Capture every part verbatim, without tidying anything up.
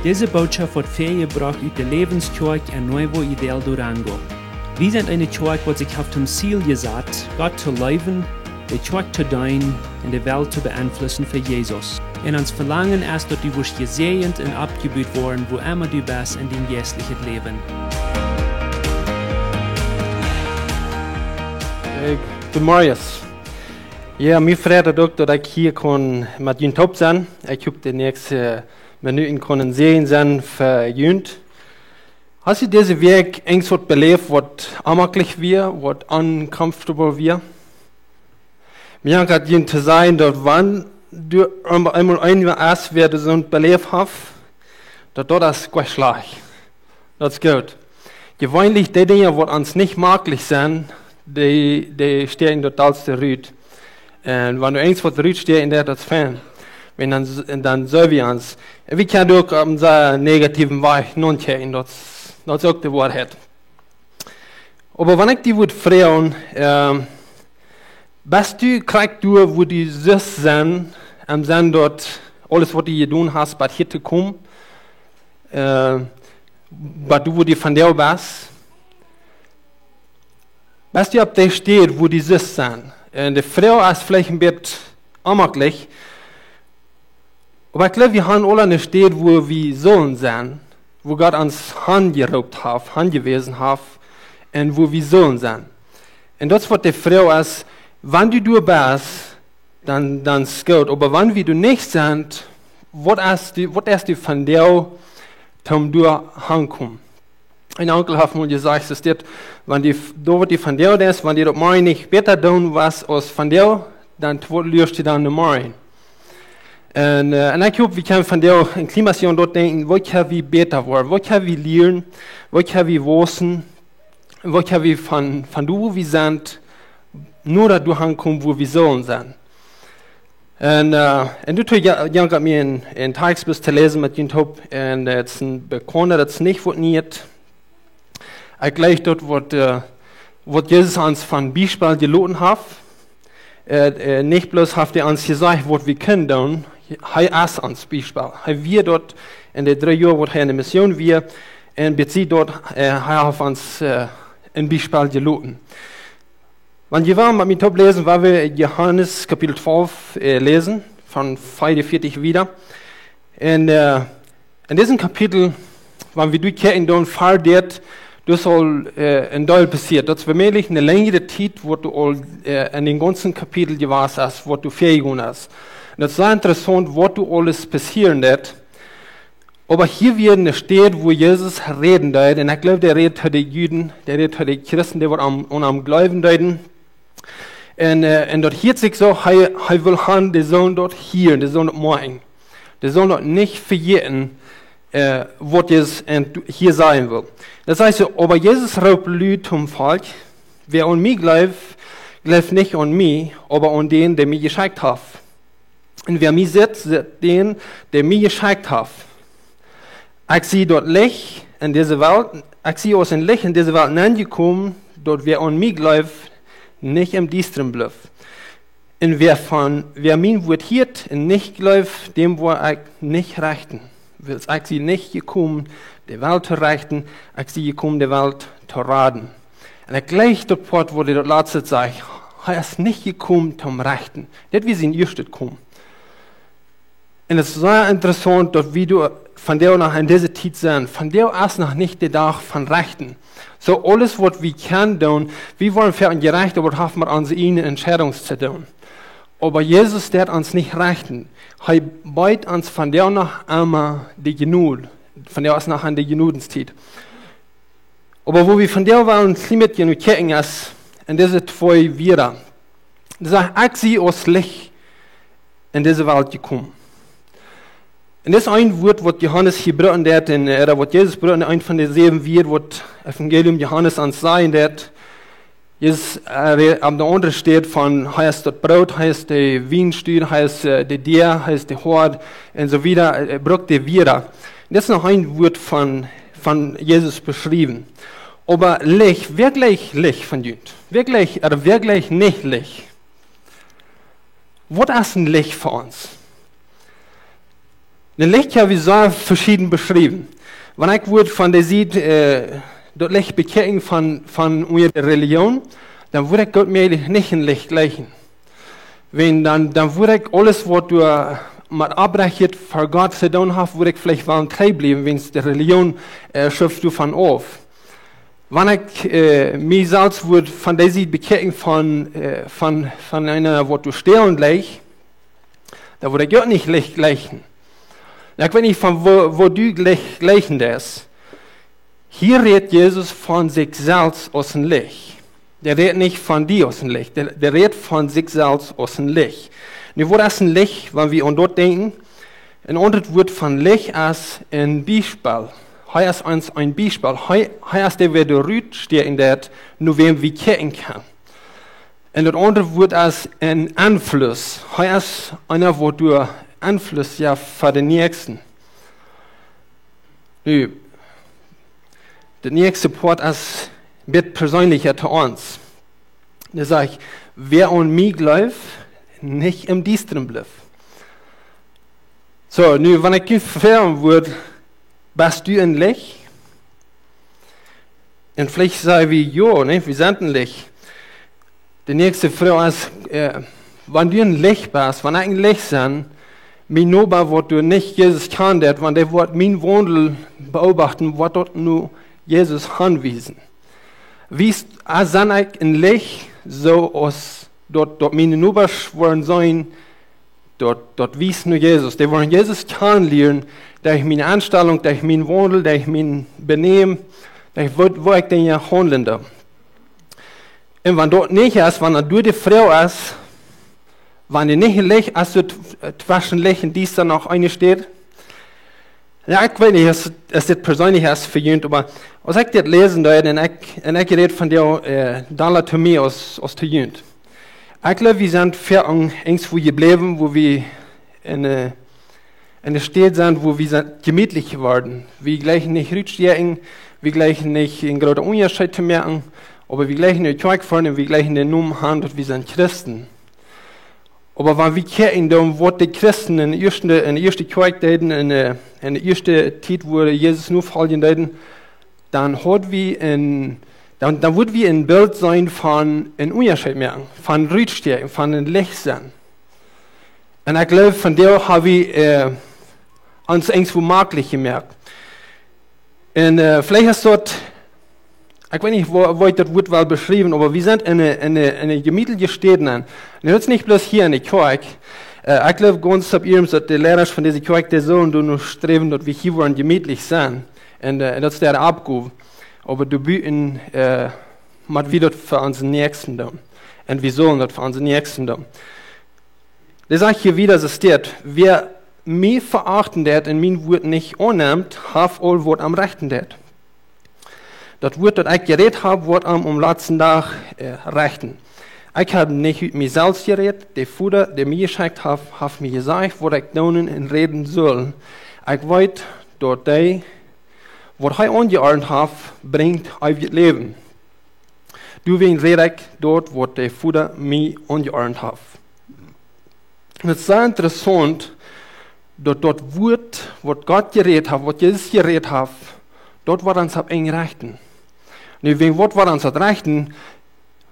Dise Bootschoft woat väajebrocht ut de Läwenskjoakj en Nuevo Ideal, Durango. Wie sent eene Kjoakj, waut sikj haft toom Ziel jesat, Gott to leewen, de Kjoakj to deenen un de Welt to beenflussen fa Jesus. Un ons Velangen es, daut du woascht jesäajent un oppjebut woaren, wua emma du best en dien jeistlichet Läwen. Ekj, goodemorjes. Jo, mie freit daut uk, daut ekj hia kaun met junt toop sennen. Ekj hop, de näakjste Minuten kjennen Säajen sennen fa junt. Hast du dise Wäakj irjent waut beläft, waut onjemaklich wia, waut uncomfortable wia? Mie haft junt to sajen, daut wan du eemol, eemol een es, wäa soont beläft haft, daut, daut es goa schlajcht. Daut es goot. Jeweenlich dee Dinja, waut ons nich jemaklich sent, dee, dee stoakjen daut dollste rut. Un wan irjent waut rutstoakjen deit, daut es fein. Wan dan, dan soo wie ons. Wie kjennen uk opp eenen sea negativen Wajch nodenkjen, daut, daut es uk de Woarheit. Oba wan ekj die wudd froagen, ähm, best du krakjt doa, wua du sust sennen, em Senn daut aules, waut du jedonen hast, bat hia to komen, äh, bat du, wua du vondoag best? Best du opp dee Städ, wua du sust sennen? Un de Froag es veleicht een bät onjemaklich, oba ekj jleew, wie haben aule eene Städ, wua wie sellen sennen, wua Gott ons hanjeroopt haft, hanjewäsen haft, un wua wie sellen sennen. Un daut es waut de Froag es, wan du doa best, dan, dan es goot. Oba wan wie doa nich sent, waut es die, waut es die vondoag, om doa hankomen? Een Onkel haft mol jesajcht, es dit, wan du, doa waut du vondoag deist, wan du daut morjen nich bäta doonen wurscht aus vondoag, dan woat, luascht du dan no morjen. Un, äh, un ekj hop, wie kjennen vondoag een kjlien bät aun daut denkjen, waut kjenn wie bäta woaren, waut kjenn wie lieren, waut kjenn wie wausen, waut kjenn wie von, von doa, wua wie sent, no daut doa hankomen, wua wie sellen sennen. Un, äh, un doatoo, jo, jo, ekj hab mie een, een Tekjst bloos to läsen met junt toop. Un, äh, daut es een bekaunda, daut es nich waut Nieet. Ekj jleew daut waut, äh, waut Jesus ons von Biespel jeloten haft. Äh, äh, nich bloos haft hee ons jesajcht, waut wie kjennen doonen. Hee es ons Biespel. Hee wia doa en de dree Joa, waut hee en de Mission wia. Un bat hia doa, äh, hee haft ons, äh, een Biespel jeloten. Wan jie wellen met mie toop läsen, woa wie Johanes Kapitel twalf, äh, läsen, von veeaunvieetich wieda. Un, äh, en disem Kapitel, wan wie doa kjikjen, dan ver dit, doa es aul, äh, een Deel passieet. Daut es weinich eene lenjre Tiet, waut doa aul, äh, en dän gaunzen Kapitel jewast es, waut doa väajegonen es. Un daut es sea interessaunt, waut doa aules passieren deed. Oba hia wia eene Städ, wua Jesus räden deed. Un ekj jleew, dee räd to de Juden, dee räd to de Christen, dee waut aun, aun am jleewen deeden. Un, äh, un daut hieet sikj soo, hee, hee well han, dee sullen daut hieren, dee sullen daut moakjen. Dee sullen daut nich vejäten, äh, waut Jesus en, hia sajen well. Daut sajcht soo, oba Jesus roopt lud toom Volkj: Wäa aun mie jleeft, jleeft nich aun mie, oba aun dän, dee mie jeschekjt haft. Un wäa mie sitt, sitt dän, dee mie jeschekjt haft. Ekj sie daut Licht en dise Welt, ekj sie aus een Licht en dise Welt nenjekomen, daut wäa aun mie jleeft, nich em Diestren blift. Un wäa von, wäa mien Wuat hieet un nich jleeft, däm woa ekj nich rechten. Wiels ekj sie nich jekomen, de Welt to rechten, ekj sie jekomen, de Welt to raden. Un ekj jleew daut Poat, wua hee daut latste sajcht, hee es nich jekomen toom rechten. Dit wia sien ieeschtet Komen. Un et es sea interessaunt, daut wie doa vondoag noch en dise Tiet sent. Vondoag es noch nich de Dach von Rechten. Soo aules, waut wie kjennen doonen, wie woaren fa onjerecht, oba daut haft met onse ieejne Entscheidungen to doonen. Oba Jesus deit ons nich rechten. Hee bieet ons vondoag noch emma de Jnod. Vondoag es noch aun de Jnodenstiet. Oba wua wie vondoag wellen een kjlien bät no kjikjen es, en dise twee Wieed. Dee sajcht: Ekj sie aus Licht en dise Welt jekomen. Un dit es een Wuat, waut Johanes hia brukt, un daut en, äh, waut Jesus brukt, en eent von de säwen Wieed, waut Evangelium Johanes ons sajen deit. Jesus, äh, räd aun de aundre Städ von, hee es daut Broot, hee es de Wienstock, hee es, äh, de Däa, hee es de Hoad, un soo wieda, äh, brukt hee wieda. Dit es noch een Wuat von, von Jesus beschräwen. Oba Licht, werkjlich Licht von junt? Werkjlich, ooda werkjlich nich Licht? Waut es een Licht fa ons? Een Licht kaun wie sea veschieden beschriewen. Wan ekj wudd von de Sied, äh, daut Licht bekjikjen von, von onse Religion, dan wudd ekj daut mea nich een Licht jlikjen. Wan dan, dan wudd ekj aules, waut doa met Oprechtichkjeit ver Gott to doonen haft, wudd ekj veleicht wellen trigj bliewen, wiels de Religion, äh, schuft doavon auf. Wan ekj, äh, mie selfst wudd von de Sied bekjikjen von, äh, von, von eena, waut doa stälen jlikjt, dan wudd ekj uk nich Licht jlikjen. Nu, ekj weet nich, von woo, woo du Licht jlikjen deist. Hia rät Jesus von sikj selfst aus een Licht. Dee rät nich von die aus een Licht. Dee, dee rät von sikj selfst aus een Licht. Nu, waut es een Licht, wan wie aun daut denkjen? Een aundret Wuat von Licht es een Biespel. Hee es ons een Biespel. Hee, hee es dee, waut doa rutstieekjt, daut no wäm wie kjikjen kjennen. Un daut aundre Wuat es een Enfluss. Hee es eena, waut doa Enfluss jeft fa dän Näakjsten. Nu, de näakjste Poat es een bät perseenlicha to ons. Dee sajcht: Wäa aun mie jleeft, nich em Diestren blift. Soo, nu, wan ekj die froagen wudd: Best du een Licht? Un veleicht saj wie: Jo, nä, wie sent een Licht. De näakjste Froag es, äh, wan du een Licht best, wan ekj een Licht sie, mien Noba, waut doa nich Jesus kjant, wan dee woat mienen Waundel beobachten, woat daut no Jesus hanwiesen. Wie es, äh, sie ekj een Licht, soo aus daut, daut miene Nobasch woaren seenen, daut, daut wiest no Jesus. Dee woaren Jesus kjanen lieren, derch miene Enstalunk, derch mienen Waundel, derch mien Benämen, derch woo, woo ekj Dinja haundlen doo. Un wan daut nich es, wan daut doa de Froag es, wan dee nich een Licht es, daut, äh, tweschen Licht un Diestanis noch eene Städ. Jo, ekj weet nich, aus, aus dit perseenlich es fa junt, oba aus ekj dit läsen deed, un ekj, un ekj räd von dee, äh, dolla to mie aus, aus to junt. Ekj jleew, wie sent veleicht irjentwua jebläwen, wua wie en, äh, en de Städ sent, wua wie sent jemietlich jeworden. Wie jleichen nich rutstieekjen, wie jleichen nich een grooten Unjascheet to moaken, oba wie jleichen de Kjoakj foaren un wie jleichen dän Nomen han, daut wie sent Christen. Oba wan wie kjikjen dan, waut de Christen en de ieeschte, en de ieeschte Kjoakj deeden, en de, en de ieeschte Tiet, wua dee Jesus nofoljen deeden, dan haud wie een, dan, dan wudd wie een Bilt seenen von een Unjascheet moaken, von rutstieekjen, von een Licht sennen. Un ekj jleew, von doa ha wie, äh, ons irjentwua maklich jemoakt. Un, äh, veleicht es daut, ekj weet nich, woo, woo ekj daut Wuat well beschriewen, oba wie sent en eene, en eene, en eene jemietliche Städ nenn. Un daut es nich bloos hia en de Kjoakj. Äh, ekj jleew gaunz opp iernst, daut de Leidasch von dise Kjoakj, dee sellen doano sträwen, daut wie hia woaren jemietlich sennen. Un, äh, un daut es äare Oppgow. Oba doa buten, äh, mott wie daut fa onsen Näakjsten doonen. Un wie sellen daut fa onsen Näakjsten doonen. Dee sajcht hia wieda, soo steit: Wäa mie verachten deit un mien Wuat nich aunnemt, haft aul, waut am rechten deit. Daut Wuat, daut ekj jerät hab, woat am aum latsten Dach, äh, rechten. Ekj hab nich ut mie selfst jerät, de Voda, dee mie jeschekjt haft, haft mie jesajcht, waut ekj doonen un räden sull. Ekj weet, daut dee, waut hee aunjeordent haft, brinjt eewjet Läwen. Doawäajen räd ekj daut, waut de Voda mie aunjeordent haft. Un daut es sea interessaunt, daut daut Wuat, waut Gott jerät haft, waut Jesus jerät haft, daut woat ons opp eent rechten. Nu, wäajen waut woat ons daut rechten?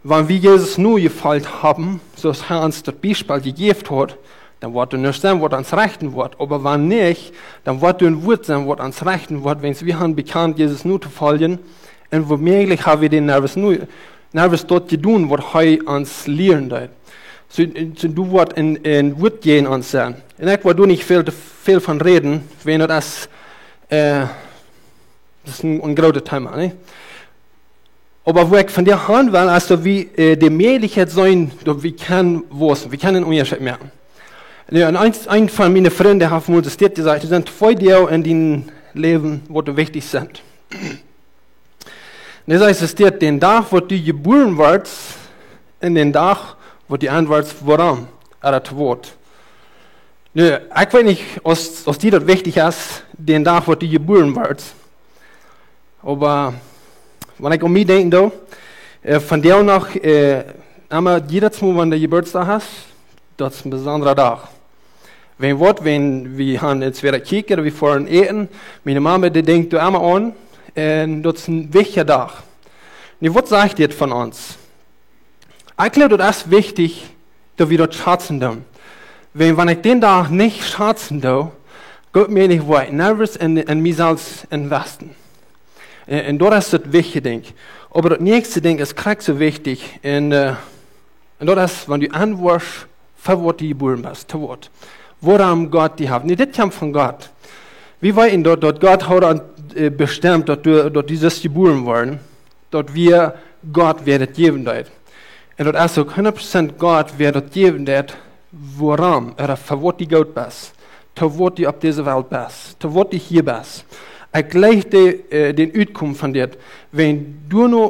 Wan wie Jesus nojefolcht haben, soo aus hee ons daut Biespel jejäft haud, dan woat doa nuscht sennen, waut ons rechten woat. Oba wan nich, dan woat doa een Wuat sennen, waut ons rechten woat, wiels wie haben bekjant, Jesus notofoljen. Un woomäajlich ha wie dän nuscht nu-, nuscht daut jedonen, waut hee ons lieren deed. Soo, soo doa woat een, een Wuat jäajen ons sennen. Un ekj well doa nich väl, väl von räden, wiels daut es, äh, daut es een, een grootet Thema, nä? Oba wua ekj von doa han well, es daut wie, äh, de Mäajlichkjeit seenen, daut wie kjennen wausen, wie kjennen een Unjascheet moaken. Nu, un eent, eena von miene Frind haft mol soo steit jesajcht: Doa sent twee Dinja en dien Läwen, waut doa wichtich sent. Un hee sajcht, soo steit: Dän Dach, waut du jebuaren woascht, un dän Dach, waut du enwoascht woaren, ooda to woascht. Nu, ekj weet nich, aus, aus die daut wichtich es, dän Dach, waut du jebuaren woascht. Oba wan ekj aun mie denkjen doo, äh, von doa noch, äh, emma jiedet Mol, wan du Jeburtsdach hast, daut es een besondra Dach. Wan waut, wan wie gonen enne Kjäakj, wie foaren äten, miene Mama, dee denkjt doa emma aun, un daut es een wichtja Dach. Nu, waut sajcht dit von ons? Ekj jleew, daut es wichtich, daut wie daut schazen doonen. Wan, wan ekj dän Dach nich schazen doo, jeit mie nich, woa ekj nervös enn, enn mie selfst investen. Un, un daut es daut wichtje Dinkj. Oba daut näakjste Dinkj es krakjt soo wichtich. Un, äh, un daut es, wan du aunwoascht, fa waut du jebuaren best, to waut. Wuarom Gott die haft. Nä, dit kjemt von Gott. Wie weeten daut, daut Gott haud aun, äh, bestemt, daut du, daut du sust jebuaren woaren, daut wia Gott, wäa daut jäwen deed. Un daut es uk hundat Prozent Gott, wäa daut jäwen deed, wuarom, ooda fa waut du goot best, to waut du opp dise Welt best, to waut du hia best. Ekj jleich de, äh, dän Utkomen von dit, wan du nu,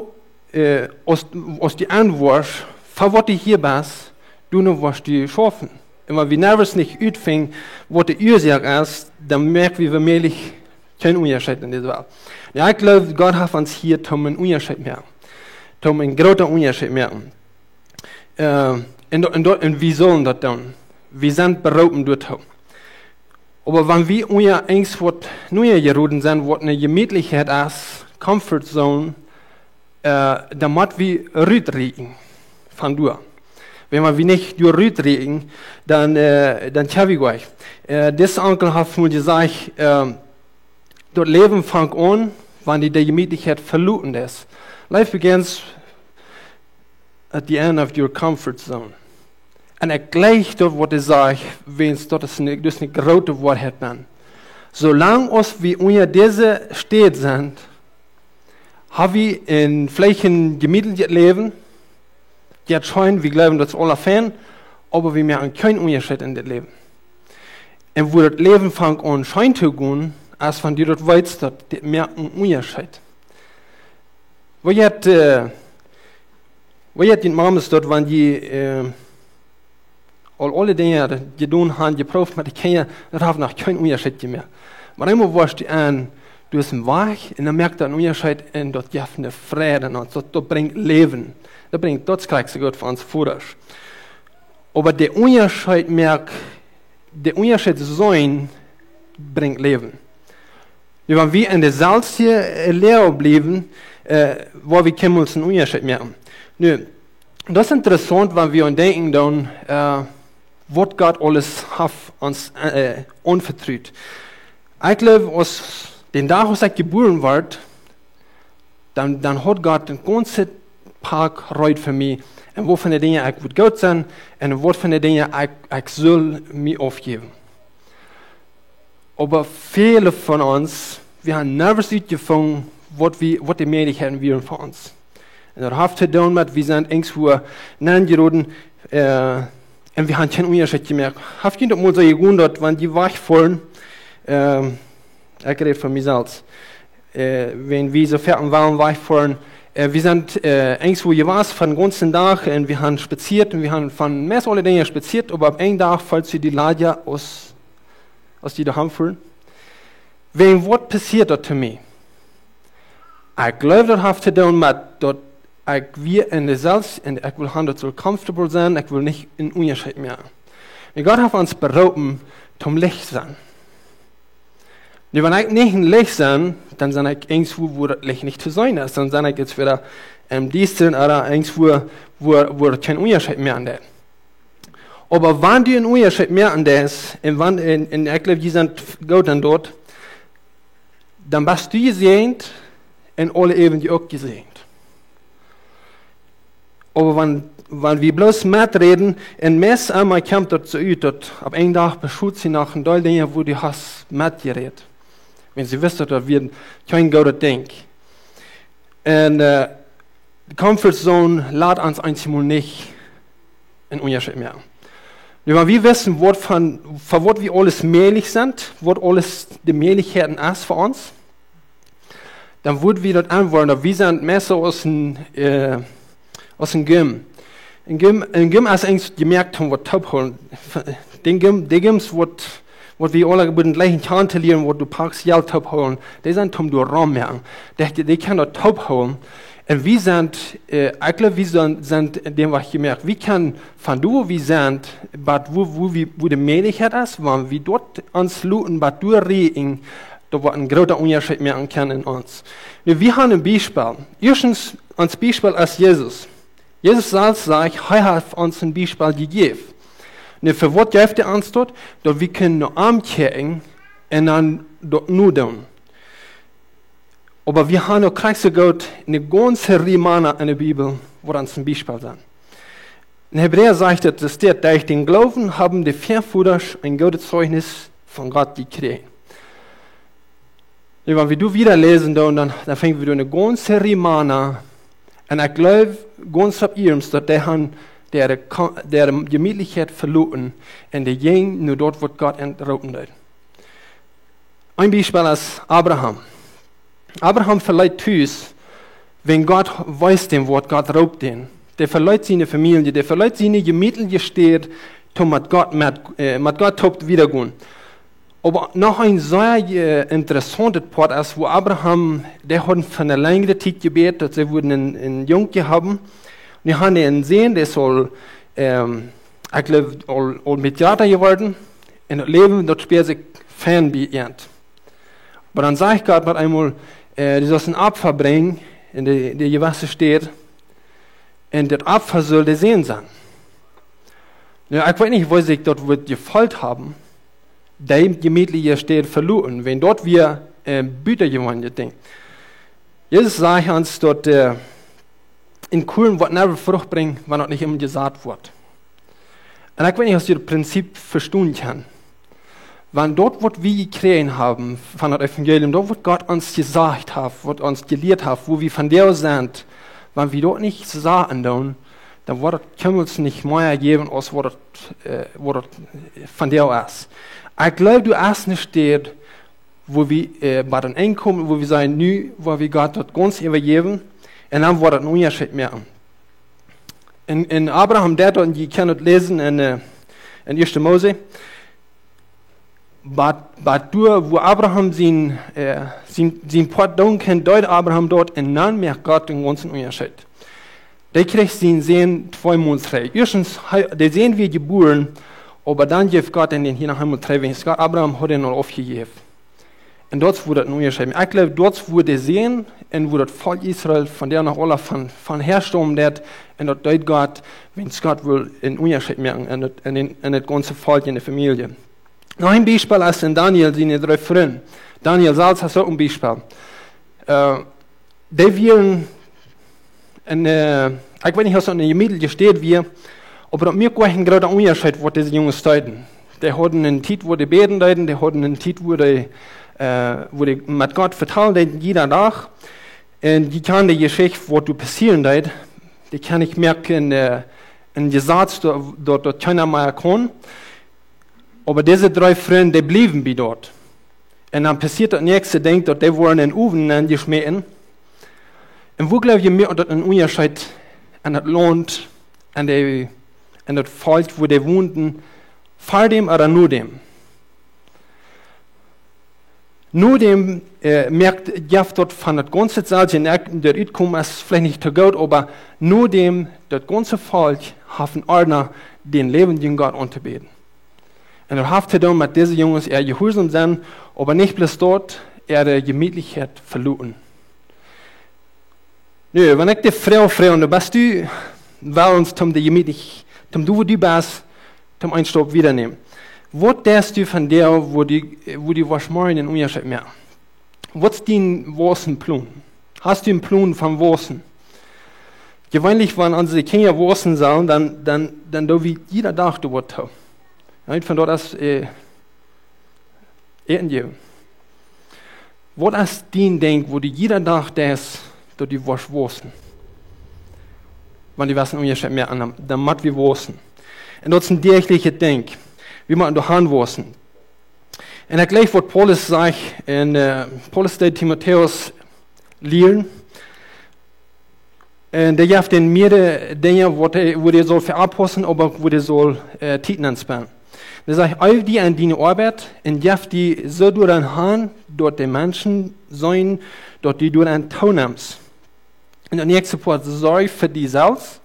äh, aus, aus du aunwoascht, fa waut du hia best, du nu woascht du schaufen. Un wan wie nervös nich utfinjen, waut de Uasoak es, dan moak wie woamäajlich kjeen Unjascheet enn dise Welt. Jo, ekj jleew, Gott haft ons hia toom een Unjascheet moaken. Toom een groota Unjascheet moaken. Äh, un, un, un wie sellen daut doonen. Wie sent beroopen doatoo. Oba wan wie unja irjentwaut nunja jeroden sent, waut eene Jemietlichkjeit es, Comfort Zone, äh, dan mott wie rutrieekjen von doa. Wan wie nich doa rutrieekjen, dan, äh, dan kjenn wie nich. Äh, dis Onkel haft mol jesajcht, äh, daut Läwen fangt aun, wan du de Jemietlichkjeit veloten deist. Life begins at the end of your comfort zone. Un ekj jleich daut, waut hee sajcht, wiels daut es eene, daut es eene groote Woarheit, Maun. Soo lang aus wie unja dise Städ sent, ha wie een, veleicht een jemietlichet Läwen, daut es scheen, wie jleewen, daut es aula fein, oba wie moaken kjeen Unjascheet enn dit Läwen. Un woo daut Läwen fangt aun scheen to gonen, es wan du daut weetst, daut dit moakt een Unjascheet. Woo jeit, äh, woo jeit dee Mames daut, wan dee, äh, aul aule Dinja jedonen haben, jeprooft, oba dee kjennen, daut haft noch kjeen Unjascheet mea. Oba eemol woascht du aun, du best een Wajch, un dan moakt daut een Unjascheet, un daut jeft eene Freid, un daut, daut brinjt Läwen. Daut brinjt, daut es krakjt soo goot fa ons Vodasch. Oba de Unjascheet moakt, de Unjascheet seenen brinjt Läwen. Nu, wan wie enn de selwje, äh, Läaje bliewen, äh, woa wie kjeenmol een Unjascheet moaken. Nu, daut es interessaunt, wan wie aun denkjen dan, äh, waut Gott aules haft ons, äh, aunvetrut. Ekj jleew, aus dän Dach, aus ekj jebuaren wort, dan, dan haud Gott een gaunzet Pak reed fa mie. Un waut fa Dinja ekj wudd goot sennen, un waut fa Dinja ekj, ekj sull mie aufjäwen. Oba väle von ons, wie haben niemols utjefungen, waut wie, waut de Mäajlichkjeiten wieren fa ons. Un daut haft to doonen met, wie sent irjentwua nenjeroden, äh, un wie haben kjeen Unjascheet jemoakt. Haft junt daut mol soo jegonen, daut wan jie wajchfoaren, ähm, ekj räd von mie selfst. Äh, wan wie soo foaken wullen wajchfoaren, äh, wie sent, äh, irjentwua jewast fa dän gaunzen Dach un wie haben spazieet un wie haben von meist aule Dinja spazieet, oba opp een Dach felt sikj dee Ladja aus, aus dee doahan foaren. Wäajen waut passieet daut to mie? Ekj jleew, daut haft to doonen met daut ekj wia enn de selwje un ekj wull haben, daut sull comfortable sennen, ekj wull nich een Unjascheet moaken. Un Gott haft ons beroopen, toom Licht sennen. Nu, wan ekj nich een Licht sie, dan sie ekj irjentwua, wua daut Licht nich to seenen es. Dan sie ekj nu wada em Diestren, ooda irjentwua, wua, wua daut kjeen Unjascheet mea aun deit. Oba wan du een Unjascheet moaken deist, un wan, un, un ekj jleew, jie sent goot aun daut, dan best du jesäajent un aule äwent uk jesäajent. Oba wan, wan wie bloos meträden, un meist emma kjemt daut soo ut, daut opp een Dach beschloot see noch een Deel Dinja, wua du hast metjerät. Wan see wisten, daut wia kjeen goodet Dinkj. Un, äh, de Comfort Zone lat ons eenjemol nich een Unjascheet moaken. Nu, wan wie wisten, waut von, fa waut wie aules mäajlich sent, waut aules de Mäajlichkjeiten es fa ons, dan wudd wie daut aunwoaren, daut wie sent meist soo aus een, äh, aus een Gym. Een Gym, een Gym es irjent jemoakt om waut toop to hoolen. Dee Gym, dee Gyms waut, waut wie aule bie dän jleichen Kjant lieren, waut du packst, Jelt toop hoolen. Dee sent om doa rom moaken. Dee, dee kjennen daut toop hoolen. Un wie sent, äh, ekj gleew, wie sent, sent en däm Wajch jemoakt. Wie kjennen von doa, wie sent, bat wua, wua, wie, wua de Mäajlichkjeit es, wan wie doa ons loten, bat doa räakjen, daut wie een grooten Unjascheet moaken kjennen en ons. Nu, wie haben een Biespel. Ieeschtens, ons Biespel es Jesus. Jesus selfst sajcht, hee haft ons een Biespel jejäft. Nu, fa waut jeft hee ons daut? Daut wie kjennen no am kjikjen un dan daut nu doonen. Oba wie haben uk krakjt soo goot eene gaunze Rieej Mana en de Bibel, waut ons een Biespel sent. En Hebräa sajcht et, et steit: "Derch dän Gloowen haben de Väavodasch een goodet Zeichnis von Gott jekjräajen." Nu, wan wie doa wieda läsen doonen, dan, dan finjen wie doa eene gaunze Rieej Mana. Un ekj gleew gaunz opp iernst, daut dee haben, dee, dee Jemietlichkjeit veloten un dee jinjen no daut, waut Gott an roopen deed. Een Biespel es Abraham. Abraham veleet Tus, wan Gott wiest am, waut Gott roopt am. Dee veleet siene Famielje, dee veleet siene jemietliche Städ, om met Gott, met, äh, met Gott toop wieda to gonen. Oba noch een sea, äh, interessauntet Poat es, wua Abraham, dee haud fa eene lenjre Tiet jebät, daut see wudden een, een Jung haben. Nu hauden see een Sän, dee saul, ähm, ekj gleew, aul, aul een bät jrata jeworden. Un daut Läwen, daut späad sikj fein bie an. Oba dan sajcht Gott met eemol, äh, du saust een Opfa brinjen, un dee, dee jewesse Städ. Un daut Opfa saul de Sän sennen. Nu, ekj weet nich, woo sikj daut wudd jefeelt haben, dee jemietliche Städ veloten, wan daut wia, äh, butajeweenlich Dinkj. Jesus sajcht ons daut, äh, een Kuarn woat nie Frucht brinjen, wan daut nich emma jesat woat. Un ekj weet nich, aus jie daut Prinzip vestonen kjennen. Wan daut, waut wie jekjräajen haben von daut Evangelium, daut, waut Gott ons jesajcht haft, waut ons jelieet haft, wua wie von doa sent, wan wie daut nich saten doonen, dan woat et kjeemol nich mea jäwen, aus waut et, äh, waut et von doa es. Ekj gleew, du hast eene Städ, wua wie, äh, bie een Enj komen, wua wie sajen, nu, wua wie Gott daut gaunz äwajäwen, un dan woat et een Unjascheet moaken. En, en Abraham, dee haud, jie kjennen et läsen en, äh, en Ieeschte Mose, bat, bat doa, wua Abraham sien, äh, sien, sien Poat doonen kunn, deed Abraham daut, un dan moakt Gott een gaunzen Unjascheet. Dee kjrieech sienen Sän twee Moonat trigj. Ieeschtens, hee, de Sän wia jebuaren, oba dan jeef Gott am dän hia noch eemol trigj, wiels Gott, Abraham haud am aul aufjejäft. Un daut es, wua daut een Unjascheet moakt. Ekj gleew, daut es, wua de Sän un wua daut Volkj Israel von doa noch aula von, von häastaumen deed. Un daut deed Gott, wiels Gott wull een Unjascheet moaken en daut, en dän, en daut gaunze Volkj, en de Famielje. Noch een Biespel es en Daniel siene dree Frind. Daniel selfst es uk een Biespel. Äh, dee wieren en, äh, ekj weet nich, aus daut eene jemietliche Städ wia, oba daut moakt goanich een groota Unjascheet, waut dise Junges deeden. Dee hauden eene Tiet, wua dee bäden deeden, dee hauden eene Tiet, wua dee, äh, wua dee met Gott vetalden deeden, jieda Dach. Un jie kjanen de Jeschicht, waut doa passieren deed. Dee kaun ekj moaken, äh, een Jesaz, daut, daut, daut kjeena mea kaun. Oba dise dree Frind, dee bliewen bie daut. Un dan passieet daut näakjste Dinkj, daut dee woaren en dän Owen nenjeschmäten. Un woo gleew jie, moakt daut een Unjascheet en daut Launt, en de, en daut Volkj, wua dee wonden, ver däm ooda no däm? No däm, äh, moakt, jeft daut von daut gaunze Volkj, un ekj, de Utkunft es veleicht nich too goot, oba no däm daut gaunze Volkj haft een Ordna dän läwendjen Gott auntobäden. Un daut haft to doonen met dise Junges äa jehuarsom sennen, oba nich bloos daut, äare Jemietlichkjeit veloten. Nu, wan ekj de Froag froag, dan best du, well ons toom de jemietlich, toom du, wua du best, toom een Staup wieda nämen. Waut deist du von doa, wua du, wua du woascht morjen een Unjascheet moaken? Waut es dien Wausenplan? Hast du een Plan von wausen? Jeweenlich, wan onse Kjinja wausen sellen, dan, dan, dan doo wie jieda Dach doa waut too. Eent von daut es, äh, Äten jäwen. Waut es dien Dinkj, wua du jieda Dach deist, daut du woascht wausen? Wan du woascht een Unjascheet moaken, dan, dan mott wie wausen. Un daut es een däachlichet Dinkj. Wie motten doa han wausen. Un ekj jleich, waut Paulus sajcht, un, äh, Paulus deed Timotäus lieren. Un dee jeft am mierere Dinja, waut hee, wua hee saul fa oppaussen, oba uk wua hee saul, äh, Tiet nenspenden. Dee sajcht: "Eew die aun diene Oabeit un jeff die soo doaraun han, daut de Menschen seenen, daut du doaraun toonemmst." Un daut näakjste Poat, sorj fa die selfst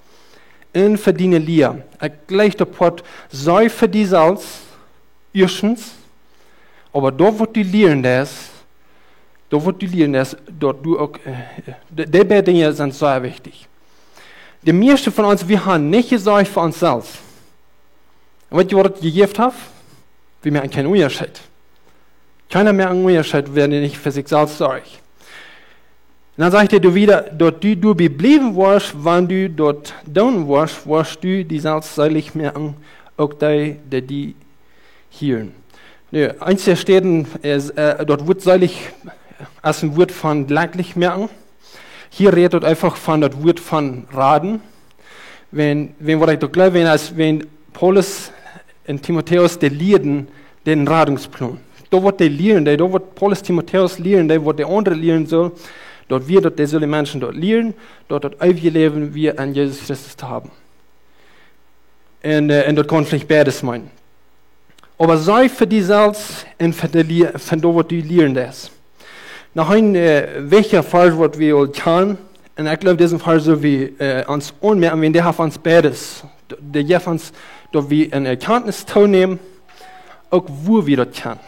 un fa diene Lia. Ekj jleich daut Poat, sorj fa die selfst, ieeschtens, oba daut waut du lieren deist, daut waut du lieren deist, daut du uk, äh, de, de beid Dinja sent sea wichtich. De mieeschte von ons, wie haben nich jesorcht fa ons selfst. Un weetst du waut daut jejäft haft? Wie moaken kjeenen Unjascheet. Kjeena moakt een Unjascheet, wan hee nich fa sikj selfst sorcht. Un dan sajcht hee doa wieda, daut du doabie bliewen woascht, wan du daut doonen woascht, woascht du die selfst seelich moaken, uk dee, dee die hieren. Nu, eenje Städen es, äh, daut Wuat seelich es een Wuat von jlekjlich moaken. Hia rät daut eefach von daut Wuat von raden. Wan, wan waut ekj doa jleew, wan es, wan Paulus un Timotäus dee lieeden dän Radungsplon. Daut waut dee lieren, dee, daut waut Paulus Timotäus lieren, dee waut de aundre lieren sull, daut wia daut dee sullen Menschen daut lieren, daut daut eewje Läwen wia aun Jesus Christus to haben. Un, äh, un daut kaun veleicht beides meenen. Oba sorj fa die selfst un fa de Lia, fa daut waut du lieren deist. Noch een, äh, wichtja Varsch waut wie aul kjanen, un ekj jleew disen Varsch sull wie, äh, ons aunmoaken, wan dee haft ons beides. Dee jeft ons, daut wie eene Erkjantnis toonämen, uk woo wie daut kjennen.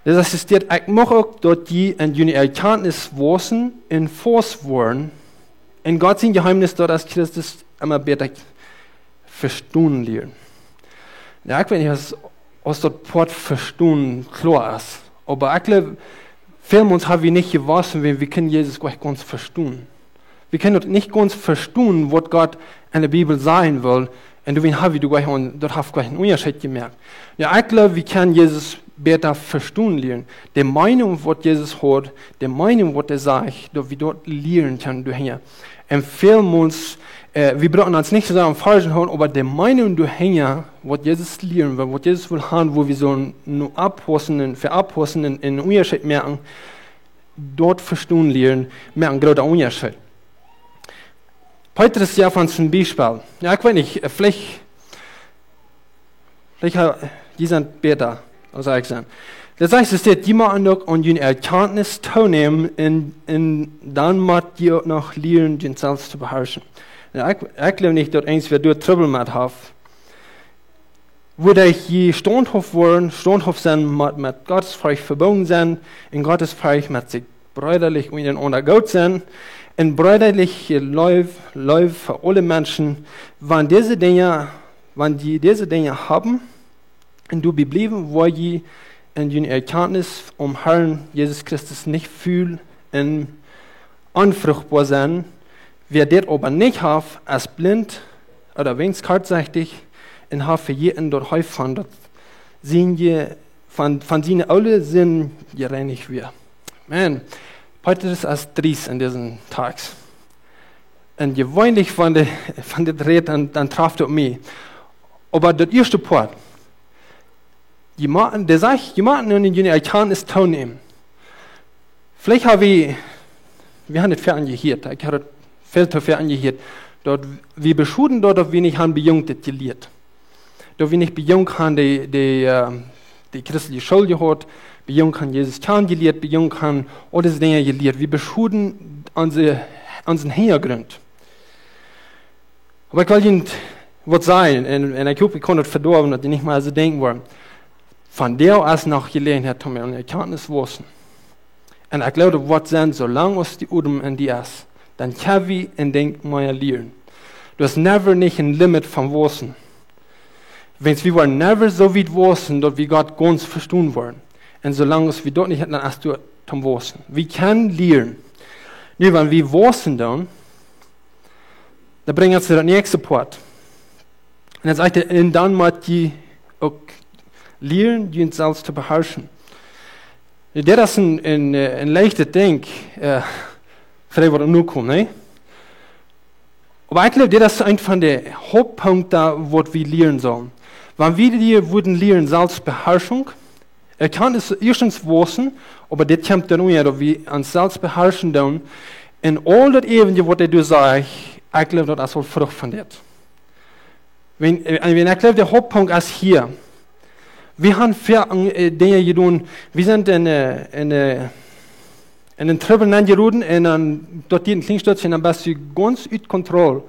Daut es, ekj mucht uk, daut jie en june Erkjantnis waussen un faust woaren, un Gott sien Jeheemnis, daut es Christus, emma bäta vestonen lieren. Jo, ekj weet nich, aus, aus daut Poat vestonen kloa es, oba ekj jleew, välmols hab wie nich jewast, wan wie kjennen Jesus nich gaunz vestonen. Wie kjennen daut nich gaunz vestonen, waut Gott en de Bibel sajen well, un doawäajen hab wie doa nich een, daut haft nich een Unjascheet jemoakt. Jo, ekj jleew, wie kjennen Jesus bäta vestonen lieren. De Meenunk, waut Jesus haud, de Meenunk, waut hee sajcht, daut wie daut lieren kjennen doahinja. Un välmols, äh, wie brucken ons nich soo sea aun Varschen hoolen, oba de Meenunk doahinja, waut Jesus lieren well, waut Jesus well haben, woo wie sellen no oppaussen un fa oppaussen un, un Unjascheet moaken, daut vestonen lieren, moakt een grooten Unjascheet. Petrus jeft ons een Biespel. Jo, ekj weet nich, äh, veleicht, veleicht ha-, jie sent bäta aus ekj sie. Daut sajcht, et steit, jie motten uk aun june Erkjantnis toonämen un, un dan mott jie uk noch lieren, junt selfst to beharschen. Jo, ekj, ekj jleew nich, daut irjentwäa doa Trubbel met haft. Wuaderch jie staunthauft woaren, staunthauft sennen mott met Gottesforcht vebungen sennen, un Gottesforcht mott sikj breedalich unjarenaunda goot sennen, un breedalich Leew, Leew fa aule Menschen, wan dise Dinja, wan jie dise Dinja haben, un doabie bliewen, woa jie en june Erkjantnis aum Herrn Jesus Christus nich ful un onfruchtboa sennen. Wäa dit oba nich haft, es blint ooda weens kortsechtich un haft vejäten, daut hee von daut sienje, von, von siene oole Sind jereinicht wia. Man, Petrus es driest en disen Tekst. Un jeweenlich von de, von dit rät, dan, dan traft et mie. Oba daut ieeschte Poat, jie motten, dee sajcht, jie motten nu june Erkjantnis toonämen. Veleicht hab wie, wie haben daut foaken jehieet, ekj hab daut väl too foaken jehieet, daut wie beschuldjen daut, daut wie nich haben bie jung dit jelieet. Daut wie nich bie jung haben de, de, äh, de christelje School jehaut, bie jung haben Jesus kjanen jelieet, bie jung haben aul dise Dinja jelieet. Wie beschuldjen onse, onsen Hinjagrunt. Oba ekj well junt waut sajen, un, un ekj hop, ekj kaun daut vedoawen, daut jie nich mea soo denkjen woaren. Vondoag es noch Jeläajenheit, om en Erkjantnis waussen. Un ekj jleew, daut woat sennen, soo lang aus de Odem en die es, dan kjenn wie en Dinkj mea lieren. Doa es never nich een Limit von waussen. Wiels wie woaren never soo wiet waussen, daut wie Gott gaunz vestonen woaren. Un soo lang aus wie daut nich haben, dan es doa toom waussen. Wie kjennen lieren. Nu, wan wie waussen dan, dan brinjt ons daut näakjste Poat. Un dan sajcht hee, un dan mott jie uk lieren, junt selfst to beharschen. Dit es een, een, äh, een leichtet Dinkj, äh, fa dee waut nu kjemt, nä? Oba ekj jleew, dit es eent von de Hauptpunkten, waut wie lieren sellen. Wan wie hia wudden lieren Selfstbeharschunk, Erkjantnis ieeschtens waussen, oba dit kjemt dan unja, daut wie ons selfst beharschen doonen. Un aul daut äwrije, waut hee doa sajcht, ekj jleew, daut es aul Frucht von dit. Wan, äh, wan ekj jleew, de Hauptpunkt es hia. Wie haben väl, äh, Dinja jedonen. Wie sent en, äh, en, äh, en een Trubbel nenjeroden un dan daut diet een kjlien Stootje un dan best du gaunz ut Kontroll,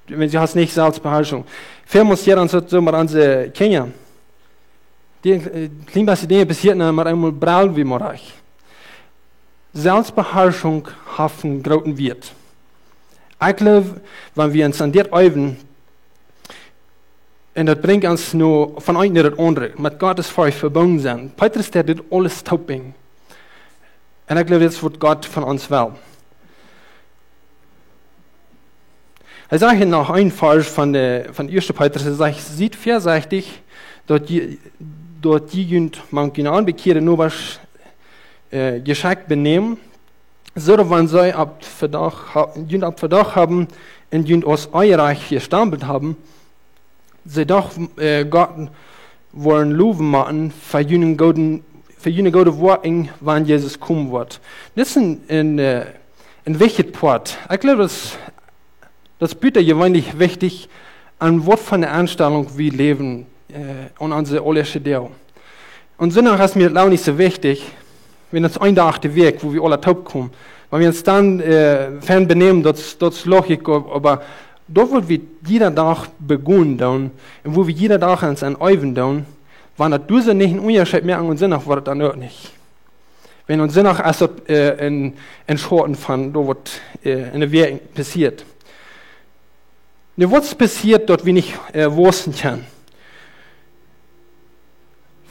wan du hast nich Selfstbeharschunk. Väl mol jeit ons daut soo met onse Kjinja. Dee, äh, kjlien bät Dinja passieet un dan met eemol brellen wie mau rajcht. Selfstbeharschunk haft een grooten Wieet. Ekj jleew, wan wie ons aun dit äwen, un daut brinjt ons nu von eent no daut aundre, met Gott es fest vebungen sennen. Petrus deed dit aules toop brinjen. Un ekj jleew, dit es waut Gott von ons well. Hee sajcht hia noch een Varsch von de, von de ieeschte Petrus, hee sajcht: "Siet väasechtich, daut jie, daut jie junt mank june onbekjeede Nobasch, äh, jeschekjt benämen, soo daut wan see opp Vedocht ha-, junt opp Vedocht haben un junt aus onjerajcht jestampelt haben, see doch, äh, Gott woaren lowen motten fa june gooden, fa june goode Woakjen, wan Jesus komen woat." Dit es een, een, äh, een wichtja Poat. Ekj jleew, daut, daut es butajeweenlich wichtich, aun waut fa eene Enstalunk wie läwen, äh, aun onse aulahaunt Dinja. Un Sindach es mie daut lang nich soo wichtich, wan daut een Dach de Wäakj, wua wie aula toop komen. Wan wie ons dan, äh, fein benämen, daut, daut es logisch, oba daut waut wie jieda Dach begonen doonen, un wua wie jieda Dach ons aun äwen doonen, wan daut doa nich een Unjascheet moakt aun Sindach, woat daut dan uk nich. Wan aun Sindach es daut, äh, een, een Schauten von daut waut, äh, enne Wäakj passieet. Nu, waut es passieet, daut wie nich, äh, wausen kjennen?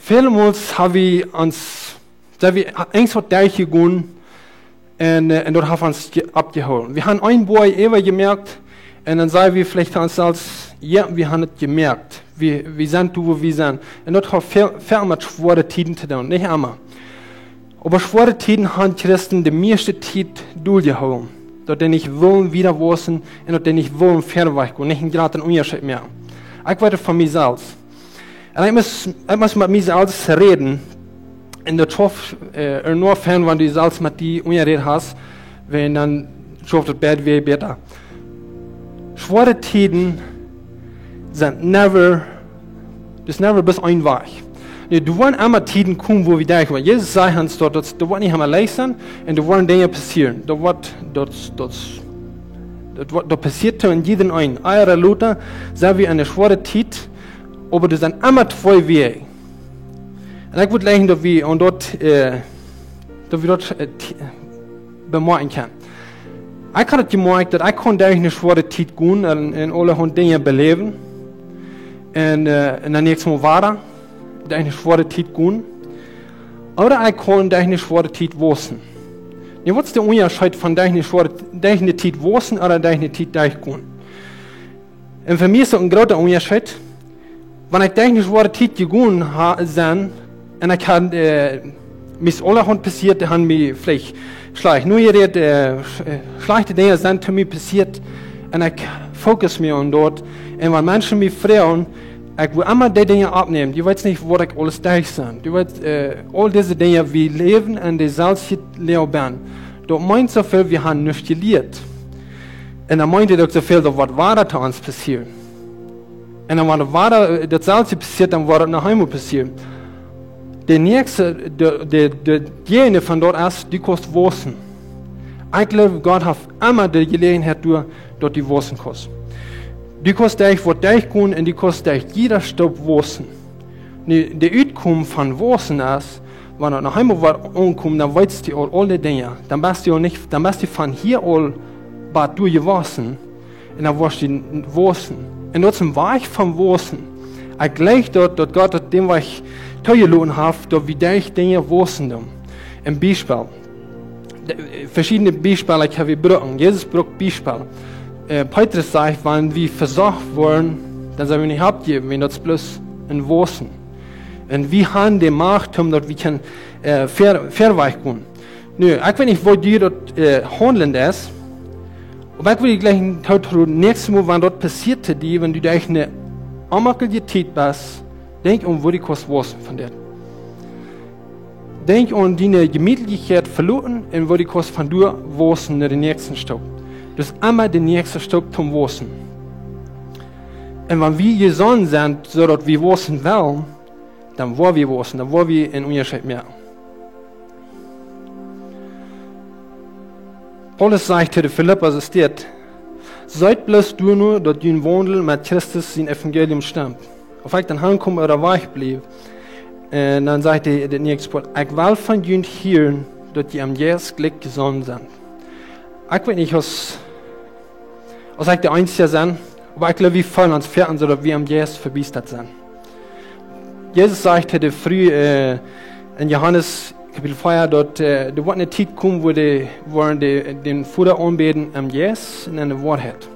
Välmol ha wie ons, sent wie eens waut derchjegonen un, äh, un daut haft ons je-, oppjehoolen. Wie haben een Boajch äwajemoakt un dan saj wie veleicht to ons selfst: "Jo, wie haben et jemoakt. Wie, wie sent doa, wua wie sent." Un daut haft väl, väl met schwoare Tieden to doonen, nich emma. Oba schwoare Tieden haben Christen de mieeschte Tiet dolljehoolen, daut dee nich wellen wieda wausen un daut dee nich wellen wieda wajchgonen, nich een grooten Unjascheet moaken. Ekj weet et von mie selfst. Un ekj mott, ekj mott met mie selfst räden. Un daut schauft, äh, ea noch fein, wan du selfst met die unjaräd hast, wan dan schauft et bät wada bäta. Schwoare Tieden sent never, daut es never bloos een Wajch. Nä, doa woaren emma Tieden komen, wua wie denkjen, oba Jesus säd ons daut, daut, daut woat nich emma leicht sennen, un doa woaren Dinja passieren. Daut woat, daut, daut, daut woat, daut passieet to een jieda eenen. Ea ooda lota sent wie enne schwoare Tiet, oba doa sent emma twee Wäaj. Un ekj wudd jleichen, daut wie aun daut, äh, daut wie daut, äh, t-, bemoakjen kjennen. Ekj haud et jemoakjt, daut ekj kunn derch eene schwoare Tiet gonen un, un aulahaunt Dinja beläwen. Un, äh, un dan näakjstet Mol wada derch eene schwoare Tiet gonen. Ooda ekj kunn derch eene schwoare Tiet wausen. Nu, waut es de Unjascheet von derch eene schwoare, derch eene Tiet wausen ooda derch eene Tiet derchgonen? Un fa mie es daut een groota Unjascheet. Wan ekj derch eene schwoare Tiet jegonen ha-, sie, un ekj haud, äh, mie es aulahaunt passieet, dee haben mie veleicht schlajcht nojeräd, äh, sch-, äh, schlajchte Dinja sent to mie passieet, un ekj focus mie aun daut. Un wan Menschen mie froagen, ekj well emma dee Dinja oppnämen. Du weetst nich, waut ekj aules derch sie. Du weetst, äh, aul dise Dinja, wie läwen en de selwje Loag benn. Daut meent soo väl, wie haben nuscht jelieet. Un dan meent et uk soo väl, daut woat wada to ons passieren. Un dan, wan wada, äh, daut selwje passieet, dan woat et noch eemol passieren. De näakjste, de, de, de Jäajent von daut es, du kaust wausen. Ekj jleew, Gott haft emma de Jeläajenheit doa, daut du wausen kaust. Du kaust derch waut derchgonen un du kaust derch jieda Stoop wausen. Nu, de Utkunft von wausen es, wan et noch eemol woat aunkomen, dan weetst du aul, aul dee Dinja. Dan best du aul nich, dan best du von hia aul waut derchjewossen. Un dan woascht du wausen. Un daut es een Wajch von wausen. Ekj jleich daut, daut Gott daut dän Wajch toojeloten haft, daut wie derch Dinja wausen doonen. Een Biespel. De, äh, veschiedne Biespels, ekj hab hia jebrukt. Jesus brukt Biespels. Äh, Petrus sajcht, wan wie vesocht woaren, dan sell wie nich oppjäwen, wiels daut es bloos een Wausen. Un wie haben de Macht, om daut wie kjennen, äh, ver-, verwoats gonen. Nu, ekj weet nich, woo die daut, äh, haundlen es. Oba ekj well die jlikj een Tiet, näakjstet Mol, wan daut passieet to die, wan du derch eene onjemakje Tiet best, denkj aun, woo du kaust wausen von dit. Denkj aun diene Jemietlichkjeit veloten un woo du kaust von doa wausen no dän näakjsten Stoop. Daut es emma de näakjste Stoop toom wausen. Un wan wie jesonnen sent, soo daut wie wausen wellen, dan woa wie wausen, dan woa wie een Unjascheet moaken. Paulus sajcht to de Filippa, soo steit: "Seet bloos doano, daut jun Waundel met Christus sien Evangelium stemt." Auf ekj dan hankom ooda wajch bliew, un dan sajcht hee, de näakjste Poat: "Ekj well von junt hieren, daut jie aum Jeist jlikj jesonnen sent." Ekj weet nich aus, aus ekj de eensja sie, oba ekj jleew, wie feelen ons foaken soo, daut wie aum Jeist vebiestat sent. Jesus sajcht to de Fru, äh, en Johanes Kapitel vea, daut, äh, doa woat eene Tiet komen, wua dee, wua dee dän Voda aunbäden em Jeist un enne Woarheit.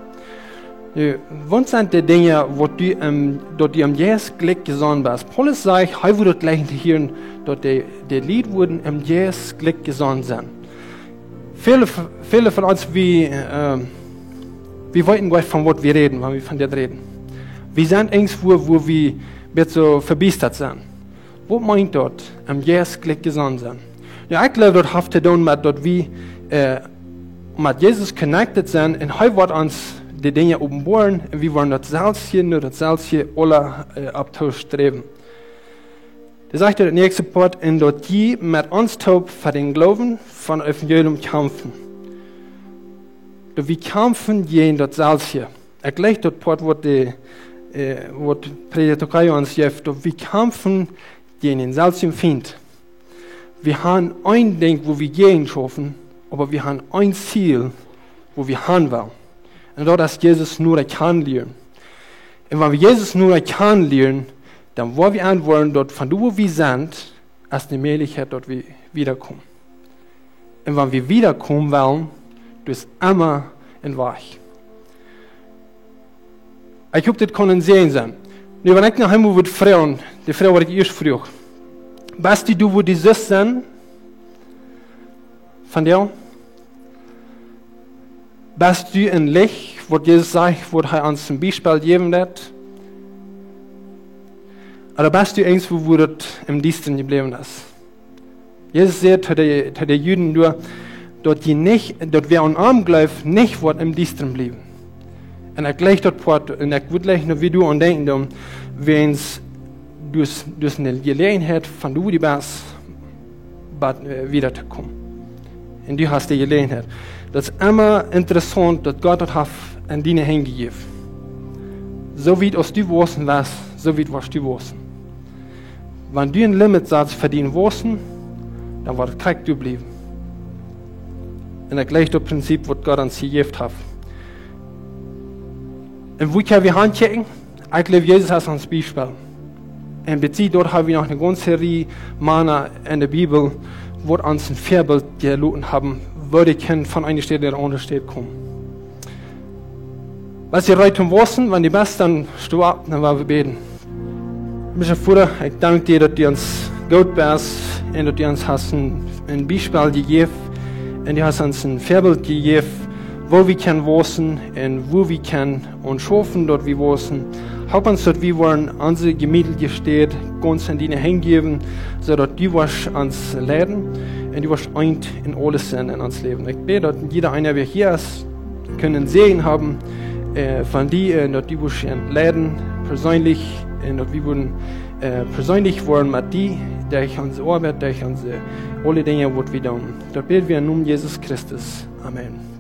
Nu, waut sent de Dinja, waut du em, daut du em Jeist jlikj jesonnen best? Paulus sajcht, hee wudd daut jlikjen to hieren, daut de, de Lied wudden em Jeist jlikj jesonnen sennen. Väle, väle von ons, wie, äh, wie weeten goanich, von waut wie räden, wan wie von dit räden. Wie sent irjentwua, wua wie met soo vebiestat sent. Waut meent daut, em Jeist jlikj jesonnen sennen? Nu, ekj jleew, daut haft to doonen met daut wie, äh, met Jesus connected sent un hee woat ons de Dinja openboaren un wie woaren daut selfstje, no daut selfstje aula, äh, opptosträwen. Dee sajcht daut näakjste Poat: "Un daut jie met ons toop fa dän Gloowen von Evangelium kjamfen." Daut wie kjamfen jäajen daut selfstje. Ekj jleich daut Poat, waut de, äh, waut Prädja Tokayo ons jeft, daut wie kjamfen jäajen dän selfstjen Fient. Wie haben een Dinkj, wua wie jäajen schaufen, oba wie haben een Ziel, wua wie han wellen. Un daut es Jesus noda kjanen lieren. Un wan wie Jesus noda kjanen lieren, dan woa wie enwoaren, daut von doa, wua wie sent, es de Mäajlichkjeit, daut wie wieda komen. Un wan wie wieda komen wellen, daut es emma een Wajch. Ekj hop, dit kaun een Säajen sennen. Nu, wan ekj noch eemol wudd froagen, de Froag, waut ekj ieescht fruach: Best du doa, wua du sust sennen? Von doa? Best du een Licht, waut Jesus sajcht, waut hee ons een Biespel jäwen deed? Ooda best du irjentwua, wua daut em Diestren jebläwen es? Jesus säd to de, to de Juden doa, daut jie nich, daut wäa aun am jleeft, nich woat em Diestren bliewen. Un ekj jleich daut Poat, un ekj wudd jleich noch, woo du aun denkjen, dan, wäajens du hast, du hast eene Jeläajenheit, von doa, wua du best, bat, äh, wieda to komen. Un du hast de Jeläajenheit. Daut es emma interessaunt, daut Gott daut haft en diene Henj jejäft. Soo wiet aus du waussen woascht, soo wiet woascht du waussen. Wan du een Limit satst fa dien Waussen, dan woat et krakjt doa bliewen. Un ekj jleich daut Prinzip, waut Gott ons jejäft haft. Un wua kjenn wie hankjikjen? Ekj jleew, Jesus es ons Biespel. Un bie doa ha wie noch eene gaunze Rieej Mana en de Bibel, waut ons een Väabilt jeloten haben, woo dee kjennen von eene Städ no de aundre Städ komen. Best du reed toom waussen? Wan du best, dan sto opp, dan woa wie bäden. Himmlischa Voda, ekj dank die, daut du ons goot best un daut du ons hast een, een Biespel jejäft un du hast ons een Väabilt jejäft, woo wie kjennen waussen un wua wie kjennen aun schaufen, daut wie waussen. Help ons, daut wie woaren onse jemietliche Städ gaunz en diene Henj jäwen, soo daut du woascht ons leiden un du woascht eent en aules sennen en ons Läwen. Ekj bäd, daut jieda eena, wäa hia es, kunn een Säajen haben, äh, von die, äh, daut du woascht an leiden, perseenlich, un daut wie wudden, äh, perseenlich woaren met die, derch onse Oabeit, derch onse, aule Dinja, waut wie doonen. Daut bäd wie em Nomen Jesus Christus. Amen.